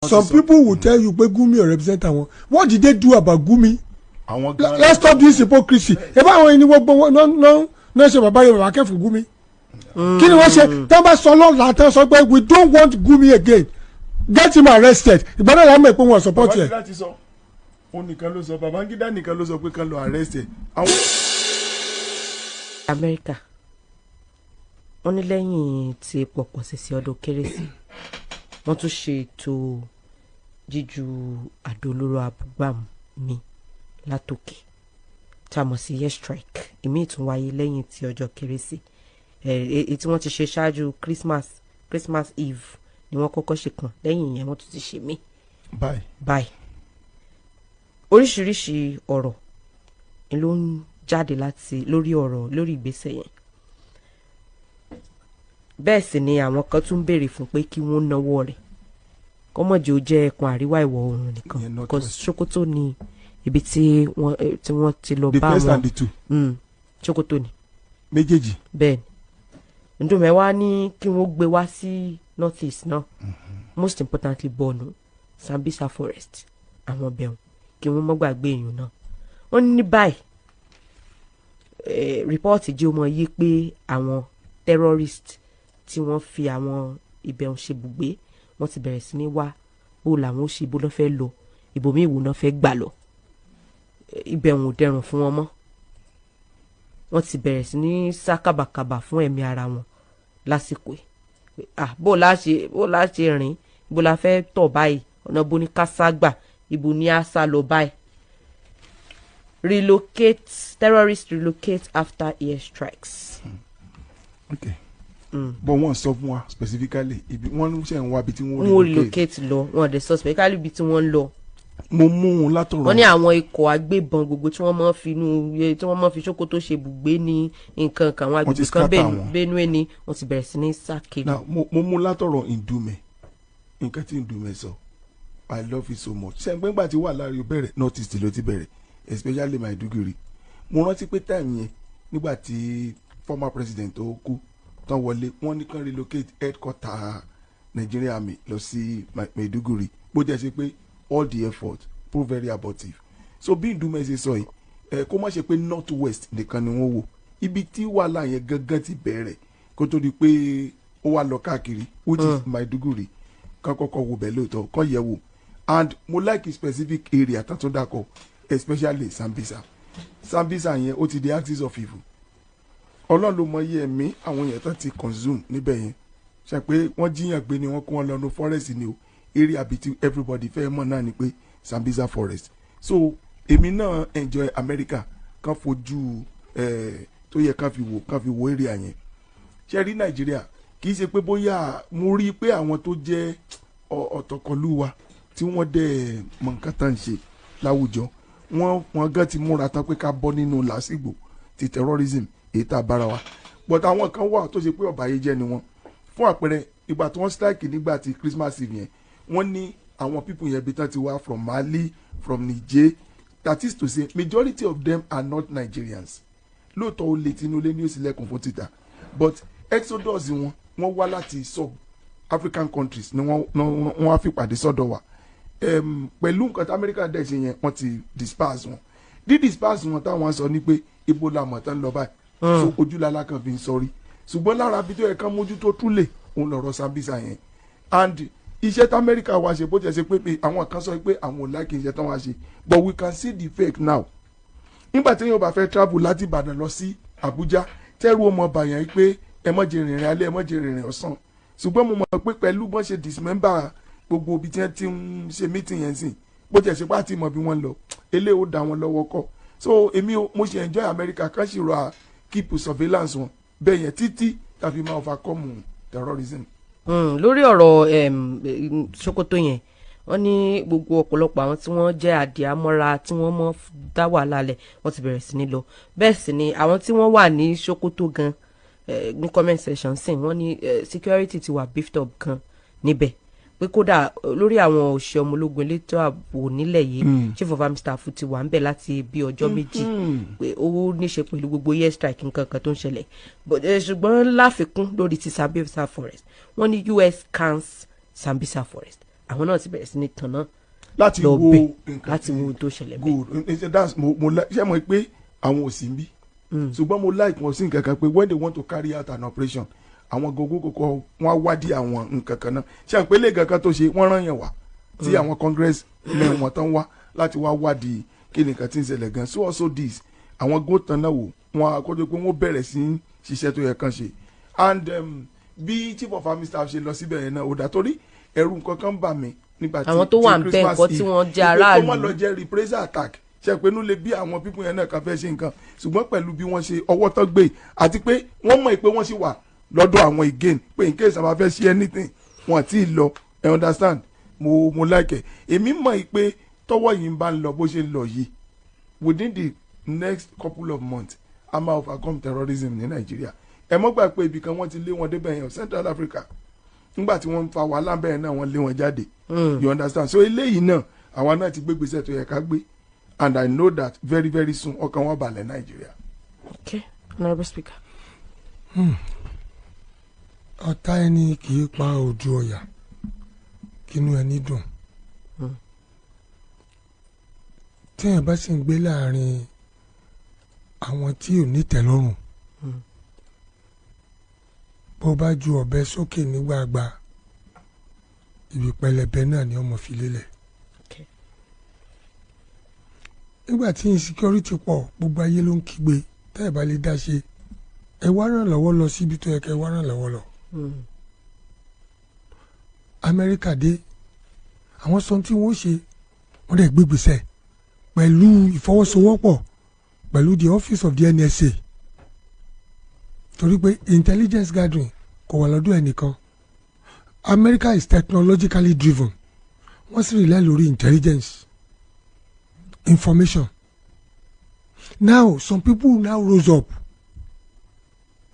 Some people will tell you pé Gumi ò represent àwọn. What did they do about Gumi? Àwọn gan. Let's stop this hypocrisy. Ẹ bá àwọn ẹni gbogbo wọn náà ṣe bàbá yẹn, bàbá kẹfù Gumi. Kí ni wọ́n ṣe? Tán bá sọ lọ́la, tán sọ pé we don't want Gumi again, get him arrested, ìgbà náà làwọn mọ̀ pé wọ́n support ẹ̀. Babangida ti sọ, òun nìkan ló sọ, Babangida nìkan ló sọ pé kán lọ arrest ẹ. Àwọn Amẹ́ríkà, wọ́n ní lẹ́yìn tí pọ̀pọ̀ ṣẹ̀ṣẹ̀ ọdún Kérésì, wọ́n tún ṣe ètò jíju àdó olóró abúgbàmù mi látòkè tá a mọ̀ sí air strike. Ìmíì tún wáyé lẹ́yìn tí ọjọ́ Kérésì, èyí tí wọ́n ti ṣe ṣáájú Christmas, Christmas Eve ni wọ́n kọ́kọ́ ṣe kan. Lẹ́yìn ìyẹn, wọ́n tún ti ṣe míì báyìí. Báyìí, oríṣiríṣi ọ̀rọ̀ ni ló ń jáde láti lórí ọ̀rọ̀, lórí ìgbésẹ̀ yẹn. Bẹ́ẹ̀ sì ni àwọn kan tún béèrè fún pé kí wọ́n náwó rẹ̀ kọ́mọ̀jì ó jẹ́ ẹkùn àríwá ìwọ̀ oòrùn nìkan, Ìyẹn North because West. Sokoto ni ibi tí wọ́n tí wọ́n ti lọ The bá first wọn and the two. Sokoto ni. Méjèèjì. Bẹ́ẹ̀ ni Ndume wá ní kí wọ́n gbé wá sí North East náà, most importantly Borno, Sambisa Forest, àwọn bẹ̀rù kí wọ́n mọ́ gbàgbé èèyàn náà. Wọ́n ní ní báyìí, report jẹ́ ó mọ̀ yí pé àwọn terrorist tí wọ́n fi àwọn ibẹ̀ ń ṣe bùgbé, wọ́n ti bẹ̀rẹ̀ sí ní wá bó làwọn ó ṣe, bó lọ́ fẹ́ lọ, ibòmíì wò náà fẹ́ gbà lọ. Ibẹ̀ wọn ò dẹrùn fún wọn mọ́. Wọ́n ti bẹ̀rẹ̀ sí ní sá kàbàkàbà fún ẹ̀mí ara wọn lásìkò yìí. Ah, bó la ṣe rìn, bó la fẹ́ tọ̀ báyìí, ọ̀nà bó ní ká sá gbà, ibo ní á sá lọ báyìí? Relocate, terrorists relocate after air strikes. Ok, but wọ́n sọ fún wa specifically ibi wọ́n ṣe ń wá, ibi tí wọ́n Wọ́n relocate lọ, wọ́n dẹ̀ sọ specifically ibi tí wọ́n ń lọ. Mo mú un látọ̀rọ̀. Wọ́n ní àwọn ikọ̀ agbébọn gbogbo tí wọ́n máa fi inú, tí wọ́n máa fi Sokoto ṣe bùgbé ní nǹkan kan, àwọn Wọ́n ti agbègbè kan scatter wọn. Benue ni wọ́n ti bẹ̀rẹ̀ sí ní sá kiri. Now mo mú látọ̀rọ̀ Ndume, nǹkan tí Ndume sọ, I love it so much. Ṣe ń gbẹ́ngbà tí wàhálà rí o bẹ̀rẹ̀, North East ló ti bẹ̀rẹ̀, especially Maiduguri. Mo rántí pé time yẹn, nígbà tí former president tó kú tán wọlé, wọ́n ní kán relocate headquarter Nigeria Army lọ sí Maiduguri, bó jẹ́ ṣe pé all the effort prove very abortive. So bí Ndume ṣe sọ yìí ẹ, kó má ṣe pé North West nìkan ni wọ́n wò, ibi tí wàhálà yẹn gangan ti bẹ̀rẹ̀ kó tó di pé ó wá lọ káàkiri, which is Maiduguri, kán kọ́kọ́ wo bẹ̀ lóòótọ́, kán yẹ̀ wò. And mo like specific area tán tó dákọ̀, especially Sambisa. Sambisa yẹn, ó ti di axis of evil. Ọlọ́run ló mọ iye ẹ̀mí àwọn èèyàn tán ti consume níbẹ̀ yẹn. Ṣe pé wọ́n jíyàn gbé ni, wọ́n kó wọn lọ ní forest ni o. Area àbí tí everybody fẹ́ mọ̀ náà ni pé Sambisa Forest. So èmi náà enjoy America, kán fojú tó yẹ kán fi wò, kán fi wo area yẹn. Ṣe rí Nàìjíríà, kì í ṣe pé bóyá mo rí i pé àwọn tó jẹ́ ọ̀tọ̀kọ̀lú wa tí wọ́n dẹ̀ mọ nǹkan tán ń ṣe láwùjọ wọn, wọn gan ti múra tán pé ká bọ́ nínú làásìgbò ti terrorism èyí tá a bára wa. But àwọn kan wà tó ṣe pé ọ̀bàyéjẹ́ ni wọ́n. Fún àpẹẹrẹ, ìgbà tí wọ́n strike nígbà tí Christmas Eve yẹn, wọ́n ní àwọn people yẹn bí tán ti wá from Mali, from Niger. That is to say, majority of them are not Nigerians. Lóòótọ́, ó lè tinú lé ní òsì lẹ́kùn fún títà, but exodus wọn, wọ́n wá láti sub African countries ni wọ́n wá fìpàdé sọ́dọ̀ wa. Pẹ̀lú nǹkan tí Amẹ́ríkà dẹ̀ ṣe yẹn, wọ́n ti disperse wọn. Dí disperse wọn táwọn sọ ni pé ibo la mọ̀ tán lọ báyìí. So ojúlala kan fi ń sọrí, ṣùgbọ́n lára bí tó yẹ kán mójútó túlẹ̀ òun lọ̀rọ̀ Sambisa yẹn. And iṣẹ́ tí Amẹ́ríkà wá ṣe, bó ti ṣe pé àwọn kan sọ pé àwọn ò like iṣẹ́ tán wá ṣe, but we can see the fake now. Nígbà tí yóò bá fẹ́ travel láti Ìbàdàn lọ sí Àbújá, tẹ́rù ọmọ bàyàn yìí pé ẹ mọ̀ jẹ́ rìnrìn alẹ́, ẹ mọ̀ jẹ́ rìnrìn ọ̀sán. Ṣùgbọ́n mo mọ̀ pé pẹ̀lú bọ́n ṣe dismember gbogbo ibi tí wọ́n ti ń ṣe meeting yẹn sìn, bó tiẹ̀ ṣe pàtì mọ̀ bí wọ́n lọ, eléyìí ó dá wọn lọ́wọ́ kọ́. So èmi mo ṣe enjoy America, kan sì rọ à keep surveillance wọn bẹ́ẹ̀ yẹn títí tàbí máa overcome terrorism. Lórí ọ̀rọ̀ Sokoto yẹn, wọ́n ní gbogbo ọ̀pọ̀lọpọ̀ àwọn tí wọ́n jẹ́ àdìámọ́ra tí wọ́n mọ́ dá wàhálà lẹ̀, wọ́n ti bẹ̀rẹ̀ sí ní lọ. Bẹ́ẹ̀ sì ni àwọn tí wọ́n wà ní Sokoto gan, ní comment section sìn, wọ́n ní security ti wà beefed up gan níbẹ̀, pé kódà lórí àwọn òṣìṣẹ́ ọmọ ológun, elétò ààbò nílẹ̀ yìí, chief of army staff ti wà ń bẹ̀ láti bí ọjọ́ 2, pé ó ní ṣe pẹ̀lú gbogbo air strike nǹkan kan tó ń ṣẹlẹ̀. But ṣùgbọ́n láfikún lórí ti Sambisa Forest, wọ́n ní US scans Sambisa Forest. Àwọn náà ti bẹ̀rẹ̀ sí ní tanná láti lọ wo bẹ̀ nǹkan láti wo ohun tó ṣẹlẹ̀ bẹ́ẹ̀. Good. That's mo ṣe mọ̀ pé àwọn ò sí níbí, ṣùgbọ́n mo like wọn sí nǹkan kan pé when they want to carry out an operation, àwọn gogo kòkó wọn á wádìí àwọn nǹkan kan náà. Ṣe àpé lè kankan tó ṣe wọ́n rán yẹn wá tí àwọn congress men wọn tán wá láti wá wádìí kí ni nǹkan tí ń ṣẹlẹ̀ gan. So also this, àwọn go tán náà wò wọn àkójọ pé wọ́n bẹ̀rẹ̀ sí í ṣiṣẹ́ tó yẹ kán ṣe. And bí chief of army staff ṣe lọ síbẹ̀ yẹn náà, ó dà, torí ẹ̀rù nǹkan kan bà mí nígbà tí Àwọn tó wà ń bẹ̀ Christmas nǹkan tí Eve, wọ́n jẹ́ wípé kó má aráàlú. lọ jẹ́ reprisal attack. Ṣe pé inú lè bí àwọn people yẹn náà kan fẹ́ ṣe nǹkan, ṣùgbọ́n pẹ̀lú bí wọ́n ṣe ọwọ́ tán gbé àti pé wọ́n mọ̀ pé wọ́n sì wà lọ́dọ̀ àwọn again, pé in case àwọn fẹ́ ṣe anything, wọ́n ti lọ. Ẹ understand? Mo like ẹ̀. Èmi mọ̀ pé tọ́wọ́ yìí ń bá ń lọ bó ṣe ń lọ yìí, within the next couple of months, a máa overcome terrorism ní Nàìjíríà. Ẹ mọ́ gbà pé ibì kan wọ́n ti lé wọn débẹ̀ yẹn, Central Africa, nígbà tí wọ́n ń fa wàhálà bẹ́ẹ̀ náà, wọ́n lé wọn jáde. You understand? So eléyìí náà, àwa náà ti gbé gbèsè tó yẹ ká gbé, and I know that very very soon, ọkàn wọn balẹ̀ Nàìjíríà. Okay, Honourable Speaker. Ọ̀tá ẹni kì í pa ojú ọ̀yà kínú ẹni dùn. Téèyàn bá sì ń gbé láàrin àwọn tí ò ní tẹ́lọ́rùn, bó bá ju ọ̀bẹ sókè nígbàgbà, ibi pẹlẹbẹ náà ni ọmọ fi lélẹ̀. Nígbà tí insecurity pọ̀, gbogbo ayé ló ń kígbe. Tẹ́ ẹ̀ bá lè dá ṣe, ẹ wá ràn lọ́wọ́ lọ síbi tó yẹ kẹ́ ẹ wá ràn lọ́wọ́ lọ. Amẹ́ríkà dé, àwọn sọ tí wọ́n ṣe, wọ́n dẹ̀ gbégbèsè pẹ̀lú ìfọwọ́sowọ́pọ̀ pẹ̀lú the office of the NSA, torí pé intelligence gathering kò wà lọ́dọ̀ ẹnìkan. America is technologically driven. Wọ́n sì rely lórí intelligence information. Now some people now rose up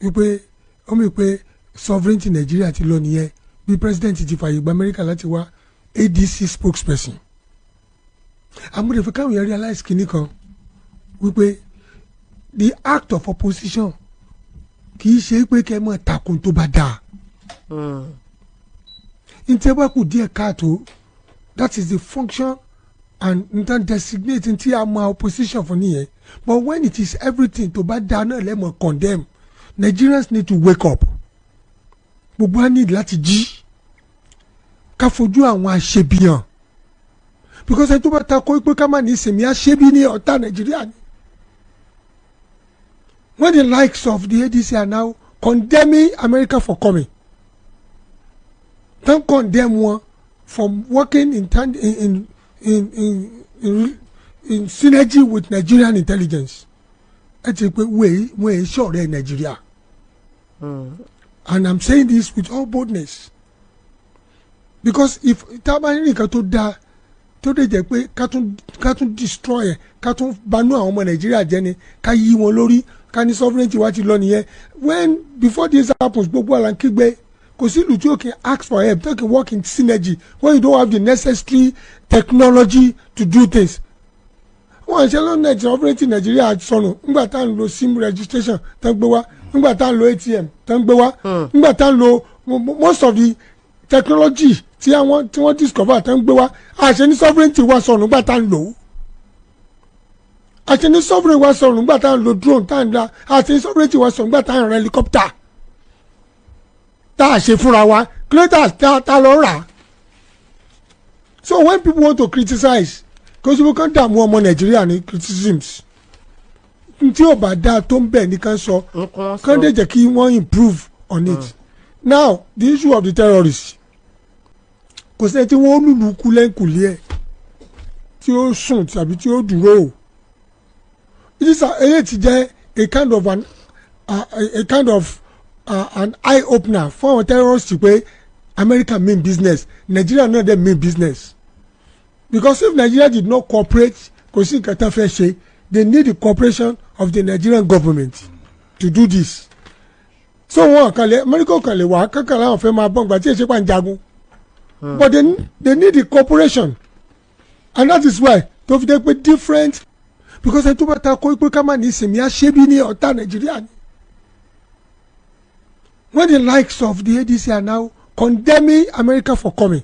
wípé ó mì pé sovereignty Nigeria ti lọ nìyẹn, bí president ti fààyè gba America láti wá. ADC spokesperson amúdèfé káwọn yẹn realize kinní kan wípé the act of opposition kì í ṣe pé kẹ́ ẹ mọ̀ takùn tó bá dáa. Ntẹ́ bá kù díẹ̀ káàtó, that is the function and ntan designate tí a mọ opposition fún nìyẹn. But when it is everything tó bá dáa náà lẹ́mọ̀ condemn, Nigerians need to wake up. Gbogbo wa need láti jí ká fojú àwọn àṣebíyàn, because ẹni tó bá ta kó pé ká má ní ìsinmi, àṣebí ní ọ̀tá Nàìjíríà ni. When the likes of the ADC are now condemning America for coming, don't condemn wọn for working in synergy with Nigerian intelligence, ẹ ti pé wọ́n èyí ṣọ̀rẹ́ Nàìjíríà. And I'm saying this with all boldness, because if tá a bá ní nǹkan tó dáa tó dé jẹ́ pé ká tún destroy ẹ̀, ká tún banú àwọn ọmọ Nàìjíríà jẹ́ ni, ká yí wọn lórí, ká ní sovereignty wa ti lọ nìyẹn. When before this happens, gbogbo àlà ń kígbe, kò sí ìlú tí ó can ask for help, tó can work in synergy when you don't have the necessary technology to do things. Wọ́n ṣe ló Nàìjíríà, sovereignty Nàìjíríà sọnù nígbà tá à ń lo SIM registration tó ń gbé wá, nígbà tá à ń lo ATM tó ń gbé wá, nígbà tá à ń lo most of the technology tí àwọn tí wọ́n discover tó ń gbé wá. Àṣẹ ní sovereignty wa sọnù nígbà tá à ń lò ó. Àṣẹ ní sovereignty wa sọnù nígbà tá à ń lo drone tá à ń la. Àṣẹ ní sovereignty wa sọnù nígbà tá à ń ra helicopter tá a ṣe fúnra wa kílódé tá a lọ rà. So when people want to criticize, kò sí kàn dààmú ọmọ Nàìjíríà ní criticisms. Tí ò bá dáa tó ń bẹ̀ ní kàn sọ, nǹkan kàn dé sọ jẹ́ kí wọ́n improve on it. Now the issue of the terrorists, kò sẹ́ni tí wọ́n lùlù kú lẹ́ńkùlé ẹ̀ tí ó sùn tàbí tí ó dúró o. It is eléyìí ti jẹ́ a kind of an eye opener fún àwọn terrorists pé America mean business, Nigeria náà dẹ̀ mean business, because if Nigeria did not cooperate, kò sí nǹkan tán fẹ́ ṣe. They need the cooperation of the Nigerian government to do this. So wọn kàn lè, America kàn lè wá kankan láwọn fẹ́ máa bọ̀ ngbà tí èsì pa ń jagun, but they need the cooperation, and that is why tó fi dé pé different, because ẹni tó bá ta kó pé ká má ní ìsinmi, àṣebí ní ọ̀tá Nàìjíríà ni. When the likes of the ADC are now condemning America for coming,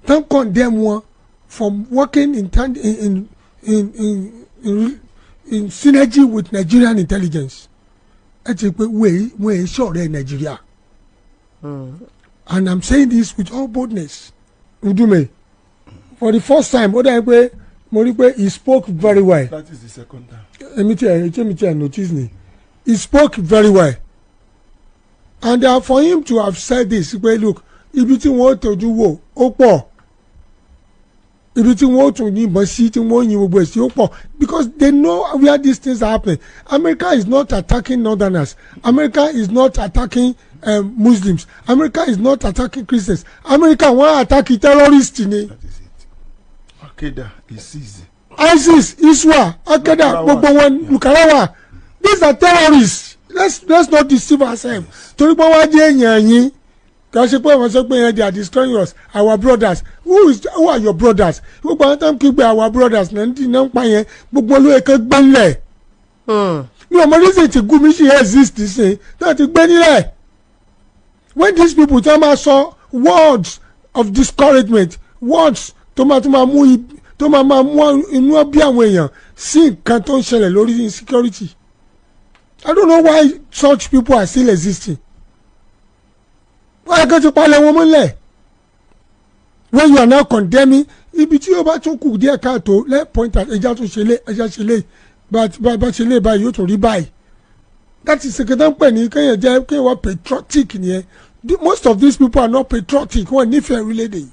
Tán condemn wọn for working in tan- in in in in in synergy with Nigerian intelligence, ẹ ti pé wọ́n èyí ṣọ̀rẹ́ Nàìjíríà. And I'm saying this with all boldness. Ndume, for the first time, ó dàbí pé mo rí pé he spoke very well. That is the second time. Èmi tí ẹ notice ni he spoke very well, and for him to have said this pé, look, ibi tí wọ́n ó tọ́jú wò ó pọ̀, ibi tí wọ́n ó tún yìnbọn sí, tí wọ́n ó yin gbogbo ẹ̀ sí, ó pọ̀, because they know where these things are happening. America is not attacking northerners. America is not attacking Muslims. America is not attacking Christians. America, wọ́n attack terrorists ni. That is it. Al-Qaeda, ISIS. ISIS, ISWAP, Al-Qaeda, Lakurawa. Gbogbo wọn, Lakurawa. These are terrorists. Let's not deceive ourselves. Torí pé wọ́n á jẹ́ èèyàn yín, kì í ṣe pé wọ́n sọ pé yẹn, they are destroying us, our brothers. Who are your brothers? Gbogbo àwọn tó ń kígbe "our brothers" náà ń dì náà ń pa yẹn, gbogbo olóyè kan gbé ńlẹ̀. Mi ò mọ reason tí Gumi ṣe exist ṣe náà ti gbé nílẹ̀. When these people tí wọ́n máa sọ words of discouragement, words tó máa mú inú bí àwọn èèyàn sí nǹkan tó ń ṣẹlẹ̀ lórí insecurity, I don't know why such people are still existing. Wọ́n yẹ kó ti palẹ̀ wọn mọ́lẹ̀. When you are now condemning ibi tí yóò bá tún kù díẹ̀ káàtó, let point at ẹja tún ṣe lé, ẹja ṣe lé, bá bá ṣe lé báyìí, yóò tún rí báyìí. That is ṣèkìtà ń pè ní kéèyàn jẹ́ kéèyàn wá patriotic nìyẹn. Most of these people are not patriotic. Wọ́n nífẹ̀ẹ́ orílẹ̀-èdè yìí.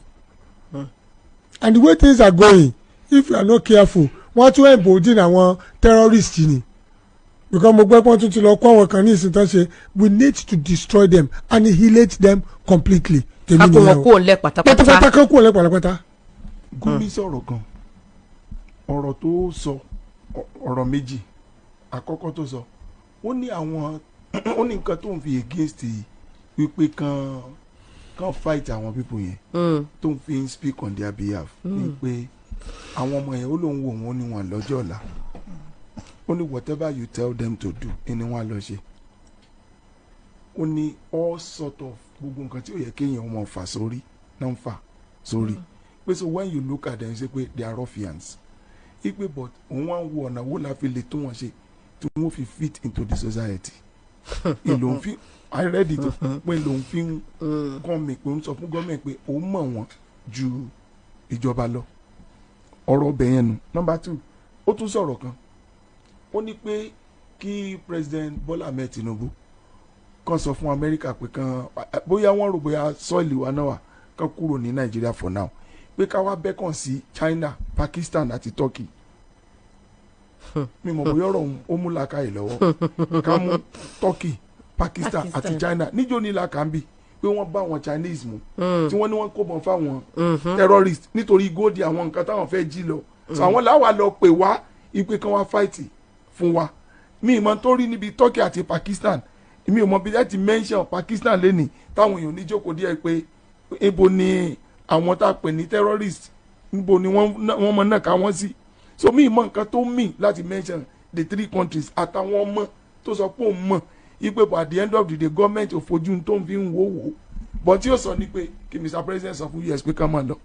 And the way things are going, if you are not careful, wọ́n tún embolden àwọn terrorists ni, because mo gbọ́ pé wọ́n tún ti lọ kó àwọn kan ní ìsìn tán ṣe. We need to destroy them, annihilate them completely. Tèmi Ká kó nìyẹn wọn o. kó ńlẹ̀ pátápátá. Pátápátá, kán kúrò lẹ́ pátápátá. Gumi sọ̀rọ̀ gan. Ọ̀rọ̀ tó sọ, ọ̀rọ̀ méjì. Àkọ́kọ́ tó sọ, ó ní àwọn, ó ní nǹkan tó ń fi against wípé kan fight àwọn people yẹn, tó ń fi ń speak on their behalf, ní pé àwọn ọmọ yẹn, ó lóun wò wọ́n ní wọn lọ́jọ́ ọ̀la. Ó ní whatever you tell them to do ni wọ́n á lọ ṣe. Ó ní all sort of gbogbo nǹkan tí ó yẹ kéèyàn wọn fà sórí náà ń fà sórí, pé so when you look at them, you say pé they are ruffians, ipe but òun wá ń wo ọ̀nà wo la fi lè tún wọn ṣe tí wọ́n fi fit into the society. Ìlò ń fi, I read it, pé lòun fi ń kọ́ mi pé òun sọ fún gọ́ọ̀mẹ̀ pé òun mọ̀ wọ́n ju ìjọba lọ. Ọ̀rọ̀ ọbẹ̀ yẹn nu. Number two, ó tún sọ̀rọ̀ kan. Ó ní pé kí President Bola Ahmed Tinubu kàn sọ fún Amẹ́ríkà pé kàn bóyá wọ́n rò bóyá soil wa náà wà, kàn kúrò ní Nàìjíríà for now, pé ká wá beckon sí China, Pakistan àti Turkey. Mi mọ̀ bóyá ọ̀rọ̀ òun ó mú làákàyè lọ́wọ́. Ká mú Turkey, Pakistan àti Pakistan. China. Níjó ní làkàmbì pé wọ́n bá àwọn Chinese mú tí wọ́n ní wọ́n kó bọ̀ fáwọn terrorist nítorí gold, àwọn nǹkan táwọn fẹ́ jí lọ. So àwọn làwa lọ pè wá ipe kan wá fight fún wa. Mi ìmọ̀ tó rí níbi Turkey àti Pakistan. Mi ò mọ bí láti mention Pakistan lẹ́nìí táwọn èèyàn níjókòó díẹ̀ pé ibo ni àwọn tá a pè ní terrorist, níbo ni wọ́n mọ náà ká wọ́n sí. So mi ìmọ̀ nǹkan tó mì láti mention the three countries àtàwọn ọmọ tó sọ pé òun mọ̀ ipe, but at the end of the day, government ò fojú tó ń fi ń wò wò. But tí ó sọ ni pé kí Mr President sọ fún US pé ká máa lọ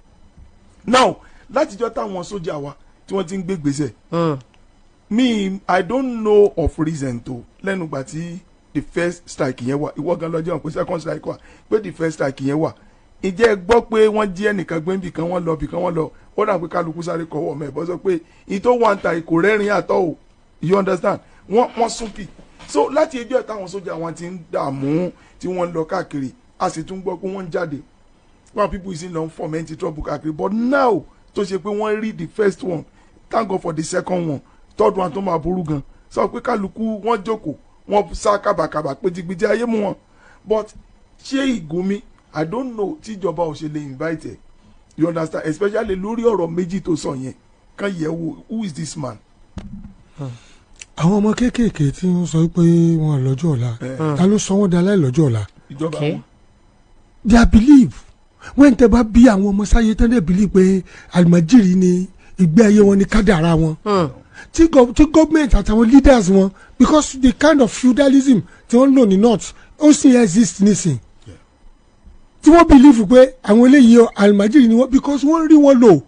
now. Látijọ́ táwọn sójà wa tí wọ́n ti ń gbé gbèsè, me, I don't know of reason to lẹ́nu gbà tí the first strike yẹn wà. Ìwọ gan lọ́jọ́ pé second strike wà, pé the first strike yẹn wà, ìjẹ́ ẹ gbọ́ pé wọ́n jí ẹnìkan gbé níbì kan, wọ́n lọ bì kan, wọ́n lọ, ó dà pé kálukú sáré kọ́wọ́ ọmọ ẹ̀ bọ́ sọ pé ìtò wà ń ta ìkò rẹ́rìn àtọ́ o. You understand? Wọ́n súnkì. So láti ẹjọ́ táwọn sójà wọn ti ń dààmú tí wọ́n ń lọ káàkiri, a sì tún gbọ́ pé wọ́n ń jáde, one people is in lọ foment trouble káàkiri. But now tó ṣe pé wọ́n rí the first one, thank God for the second one, third one tó máa burú gan, sọ pé kálukú wọ́n jókòó, wọ́n sá kábàkàbà péjìgbìjì ayé mú wọn. But ṣé Gumi, I don't know tíjọba ò ṣe lè invite ẹ, you understand, especially lórí ọ̀rọ̀ méjì tó sọ yẹn, kàn yẹ̀ wò, who is this man? Àwọn ọmọ kéékèèké tí wọ́n sọ pé wọ́n lọ́jọ́ ọ̀la, ta ló sọ wọ́n di aláìlọ́jọ́ ọ̀la? Ìjọba wọn. Their belief, when tẹ bá bí àwọn ọmọ sáyé tán, dẹ̀ believe pé àlùmọ́jìrì ni ìgbé ayé wọn, ni kádàrá wọn, tí government àtàwọn leaders wọn, because the kind of feudalism tí wọ́n ń lò ní north, ó sì exist nísìn. Tí wọ́n believe pé àwọn eléyìí o, almajiri ni wọ́n, because wọ́n rí wọn lò,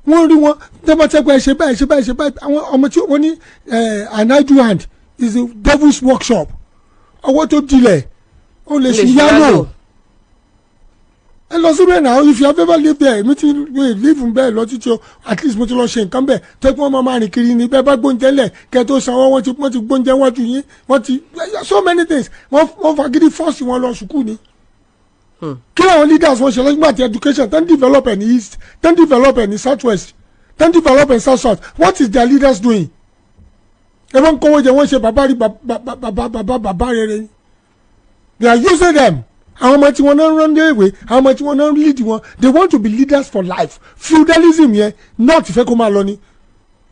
wọ́n rí wọn tẹ́gbàtẹ́gbà, ṣe báyìí, ṣe báyìí, ṣe báyìí. Àwọn ọmọ tí wọ́n ní an idle hand is a devil's workshop. Ọwọ́ tó dilẹ̀ ó lè lè ṣù ṣù yálò. yálò. Ẹ lọ síbẹ̀ náà. If you have ever lived there, èmi ti live bẹ́ẹ̀ lọ títí o. At least mo ti lọ ṣe nǹkan bẹ́ẹ̀ tó kí wọ́n máa rìn kiri ní bẹ́ẹ̀. Bá gbóúnjẹ lẹ̀ kẹ́ tó sanwó, wọ́n ti gbóúnjẹ wájú yín. Wọ́n ti so many things. Wọ́n fagídí force wọn lọ sùkúù ni. Kí làwọn leaders wọn ṣe lọ́gbà tí education tán develop ẹ̀ ní east, tán develop ẹ̀ ní south west, tán develop ẹ̀ south south? What is their leaders doing? Ẹ bá ń kówó jẹ. Wọ́n ṣe bàbá rí bàbá bàbá bàbá bàbá rere ni. They are using them. Àwọn ọmọ tí wọn náà ń rán léèwé, àwọn ọmọ tí wọn náà ń lead wọn, they want to be leaders for life. Feudalism yẹn north fẹ́ kó máa lọ ni.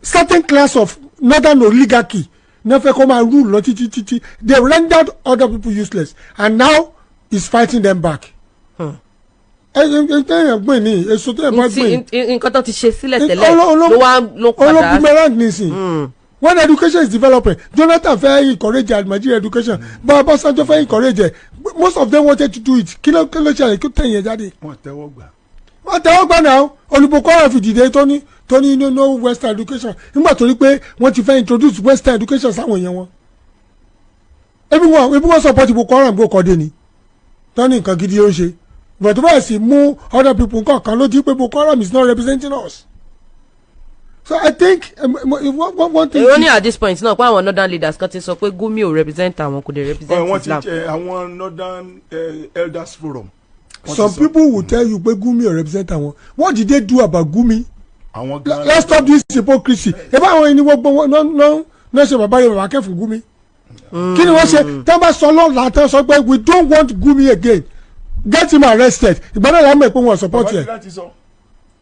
Certain class of northern oligarchy náà fẹ́ kó máa rule lọ títí títí. They rendered other people useless and now is fighting them back. Ẹ ẹ ẹ tẹ́yàn gbìn ní èso tẹ́yàn bá gbìn. Nǹkan tó ti ṣe sílẹ̀ tẹ́lẹ̀ ló wá ló padà. Ológun boomerang nísìn. When education is developing, Jonathan fẹ́ encourage almajiri education, but Ọbásanjọ́ fẹ́ encourage ẹ. Most of them wanted to do it. Kí ló ṣẹlẹ̀? Kí ló tẹ̀yìn ẹ̀ jáde? Wọ́n tẹ́wọ́ gbà. Wọ́n tẹ́wọ́ gbà náà. Olùbọ̀kọ́ ọ̀rọ̀ fìdíde tó ní no, no western education, nígbà tó rí pé wọ́n ti fẹ́ introduce western education sáwọn èèyàn wọn. Ebi wọn support Boko Haram bó kọ́ dé ni tó ní nǹkan gidi ó ń ṣe, but tó bá sì mú other people nǹkan kan ló di pé Boko Haram is not representing us. So I think one thing. Èwo ní at this point náà pé àwọn northern leaders kan ti sọ pé Gumi ò represent àwọn, kò dé represent Wọ́n ti Islam. jẹ àwọn Northern Elders Forum. Wọ́n ti Some people will tell you pé Gumi ò represent àwọn. What did they do about Gumi? Àwọn gan. Let's stop this hypocrisy. Ebe àwọn ẹni gbogbo wọn náà náà ṣe bàbá rẹ bàbá kẹfù Gumi. Kí ni wọ́n ṣe? Tán bá sọ lọ́la, tán sọ pé we don't want Gumi again, get him arrested, ìgbà náà làwọn mọ̀ pé wọ́n support ẹ̀. Babangida ti sọ,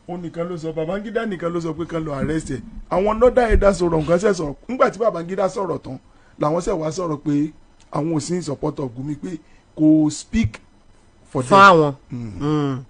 òun nìkan ló sọ, Babangida nìkan ló sọ pé kán lọ arrest ẹ. Àwọn Northern Elders sọ̀rọ̀, nǹkan ṣe sọ̀rọ̀. Nígbà tí Babangida sọ̀rọ̀ tán làwọn ṣẹ̀ wá sọ̀rọ̀ pé àwọn ò sí in support of Gumi, pé kò speak for fún them. àwọn.